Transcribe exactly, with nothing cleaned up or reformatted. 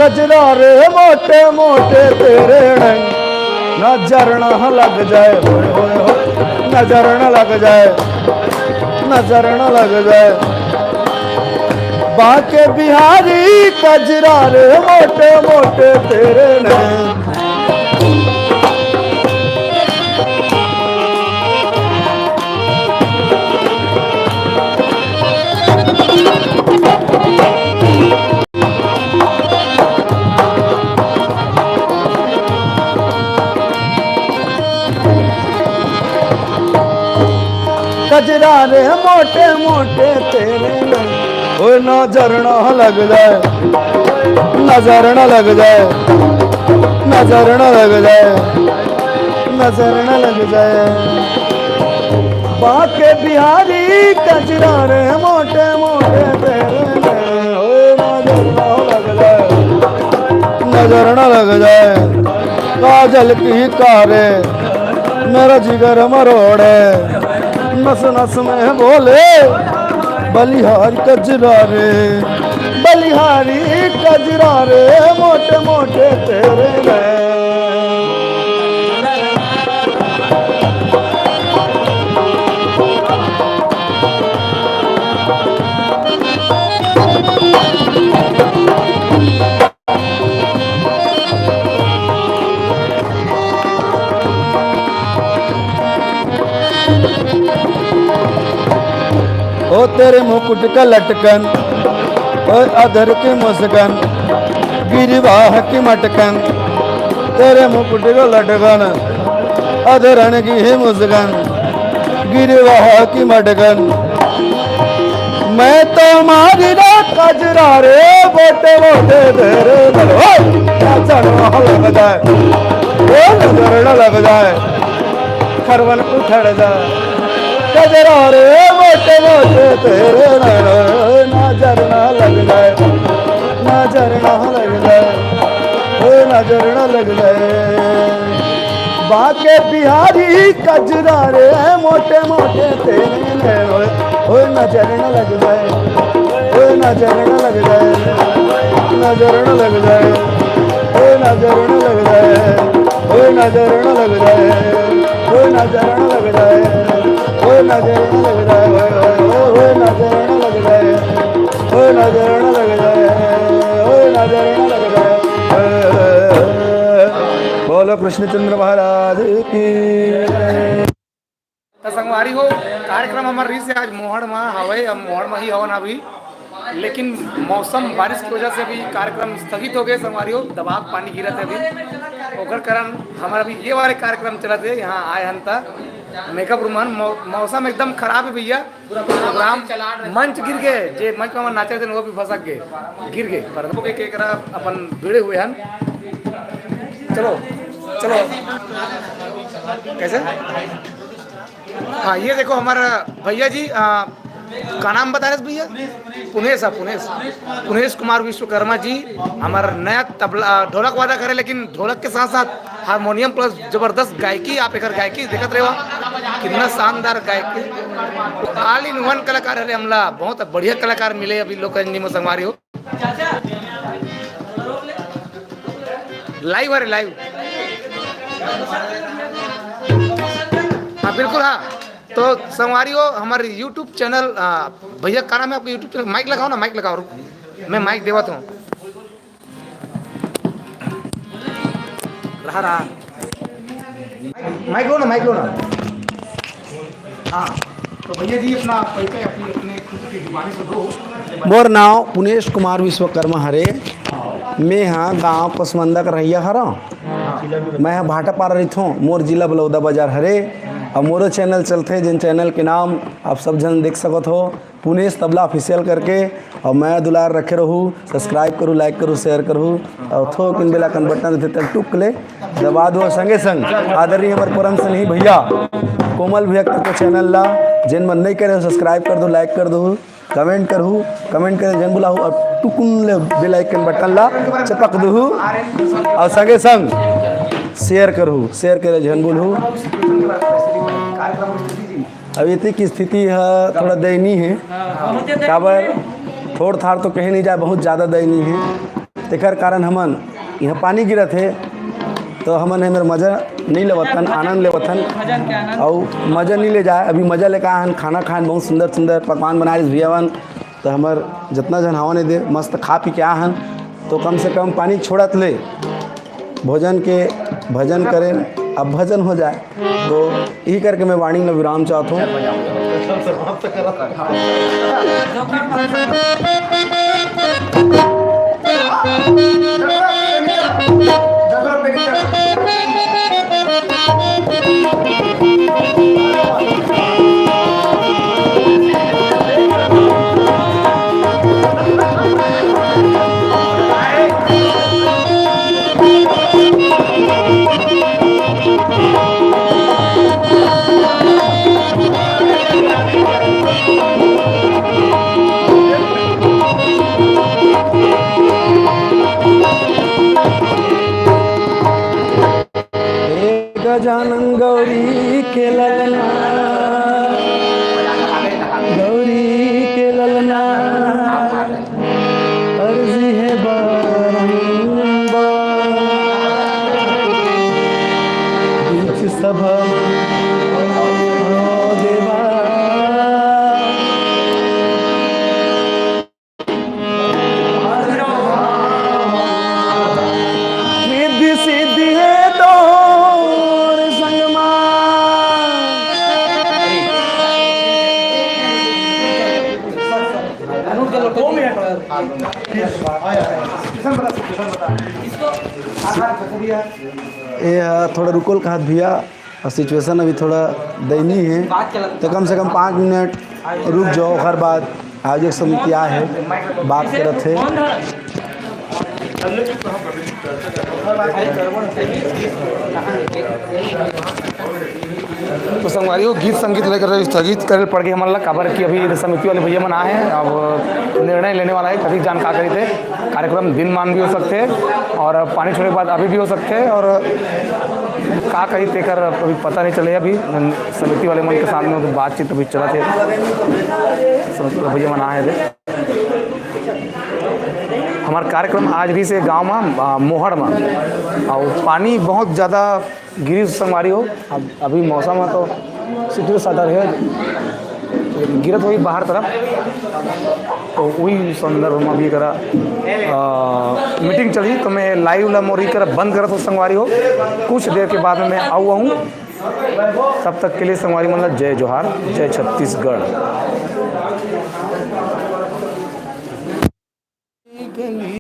कजरा रे मोटे मोटे तेरे नैन, नजर न लग जाए, होए, होए, होए, नजर न लग जाए, नजर न लग जाए। बांके बिहारी कजरा रे मोटे मोटे तेरे नैन। कजरा रे मोटे मोटे तेरे नैन, ओए नजर न लग जाए, नजर न लग जाए, नजर न लग जाए, नजर न लग जाए। बांके बिहारी कजरा रे मोटे मोटे तेरे नैन, ओए नजर न लग जाए, नजर न लग जाए। काजल की कारे मेरा जिगर मरोड़े, नस नस में बोले बलिहारी कजरा रे, बलिहारी कजरा रे, मोटे मोटे तेरे नैन। ओ तेरे मुकुट का लटकन, ओ अधर की मुस्कान, गिरिवाह की मटकन, तेरे मुकुट का लटकन, अधरन की ही मुस्कान, गिरिवाह की मटकन। मैं तो मारी रा कजरा रे, बोटे बोटे तेरे नैन, ओ, नजर न लग जाए, ओ, नजर न लग जाए, खरवन उखड़ जाए। कजरा रे, बोटे बोटे तेरे नैन, नजर न लग जाए, नजर न लग जाए, ओ, नजर न लग जाए। बांके बिहारी कजरा रे, मोटे मोटे तेरे नैन, ओए, ओए नजर न लग जाए, ओए नजर न लग जाए, नजर न लग जाए, ओए नजर न लग जाए, ओए नजर न लग जाए, ओए नजर न लग जाए, ओए नजर न लग जाए, ओए, ओए, ओए, ओए नजर न लग जाए, ओए नजर न लग जाए, ओए नजर न लग जाए। बोलो कृष्णचंद्र महाराज की। त संगवारी हो, कार्यक्रम हमर रिहिस हे आज मोहड़ म हवय, हम मोहड़ म ही हवन अभी, लेकिन मौसम बारिश की वजह से अभी कार्यक्रम स्थगित हो गए संगवारी हो। दबाक पानी गिरत हे अभी, ओकर कारण हमर अभी ये वाले कार्यक्रम चलत हे। यहाँ आए हन त मेकअप रूम हन, मौ-, मौसम एकदम खराब हे भैया, प्रोग्राम मंच गिर गे, जे मंच में हमन नाचे थे, वो भी फंसक गे, गिर गे। पर के, के करा अपन भिड़े हुए हन। चलो, चलो। कैसे? हाँ, ये देखो हमारा भैया जी, आ, का नाम बता रहे थे भैया? पुनेश, हाँ, पुनेश। पुनेश कुमार विश्वकर्मा जी, हमार नया तबला, ढोलक वादक हरे, लेकिन ढोलक के साथ साथ हारमोनियम प्लस जबरदस्त गायकी। आप एकर गायकी देखत रहे हो, कितना शानदार गायकी। All in one कलाकार हरे हमला, बहुत बढ़िया कलाकार मिले अभी लोकरंजनी में संगवारी हो। Live हरे, live। हाँ, बिल्कुल, हाँ। तो संगवारी हो, हमारे YouTube channel, आ, भैया, का नाम है आपका YouTube channel? माइक लगाओ ना, माइक लगाओ, रुक, मैं माइक देवत हूँ। रहा, रहा। माइक लो ना, माइक लो ना। हाँ, तो भैया जी, अपना परिचय, अपनी, अपने खुद की जुबानी से दो। मोर नाव पुनेश कुमार विश्वकर्मा हरे। मैं हा गांव पसमंदा के रहइया हरव। मैं हा भाटापारा रहिथों, मोर जिला बलौदाबाजार हरे। अउ मोरो channel चलथे, जेन channel के नाम आप सब झन देख सकत हो, पुनेश तबला official करके। अउ मया दुलार रखे रहू, subscribe करू, like करू, share करू, अउ थोकिन bell icon button रहिथे, तेला टुक ले दबा दो। संगे संग आदरणीय हमर परम स्नेही भैया कोमल भैया के channel ला जेन मन नइ करे हो, subscribe कर दो, like कर दो, comment करहू, comment करे झन भुलाहू, अउ टुकुन ले bell icon button ला चपक दहू, अउ संगे संग share करहू, share करे झन भुलहू। अब एती की स्थिति ह थोड़ा दयनीय हे, काबर थोड़ थाड़ तो कहे नहीं जाए, बहुत ज़्यादा दयनीय हे। तेकर कारण हमन यहाँ पानी गिरत हे, तो हमन एमेर मजा नहीं लेवत हन, आनंद लेवत हन। अउ मजा नहीं ले जाए, अभी मजा लेके आए हन, खाना खाए हन, बहुत सुंदर सुंदर पकवान बनाए रिहिस भैया मन। तो हमर जितना झन हवन ए दे, मस्त खा पी के आए हन। तो कम से कम पानी छोड़त ले भोजन के भजन करें, अब भजन हो जाए। तो यही करके मैं वाणी में विराम चाहता हूँ। हे गजानन गौरी के ललना, गौरी के ललना, अर्जी हे बारंबार, बीच सभा ओ देवा। रिद्धि सिद्धि हे तोर संग मा। ए, थोड़ा रुकल कहत भैया, और सिचुएशन अभी थोड़ा दयनीय है, तो कम से कम पाँच मिनट रुक जाओ। हर बात आयोजक समिति आए है, बात करत है। तो संगवारी हो, गीत संगीत लेकर स्थगित करे पड़ गई हमन ला, काबर कि अभी समिति वाले भैया मन आए हैं, अब निर्णय लेने वाला है, कभी जान का करी थे। कार्यक्रम दिन मान भी हो सकते हैं और पानी छोड़े के बाद अभी भी हो सकते हैं, और का कही तेकर अभी पता नहीं चले। अभी समिति वाले मन के साथ में तो बातचीत अभी चलत हे, समिति वाले भैया मन आए थे। हमार कार्यक्रम आज भी से गांव में, आ, मोहड़ में, और पानी बहुत ज़्यादा गिरी संगवारी हो। अब अभी मौसम है तो सिटी साटर है, गिरत होही बाहर तरफ, तो वही संदर्भ में अभी करा, आ, मीटिंग चली, तो मैं लाइव ला मोरी करा बंद करत हो संगवारी हो। कुछ देर के बाद में मैं आऊ हूँ, तब तक के लिए संगवारी मन ला जय जोहार, जय छत्तीसगढ़।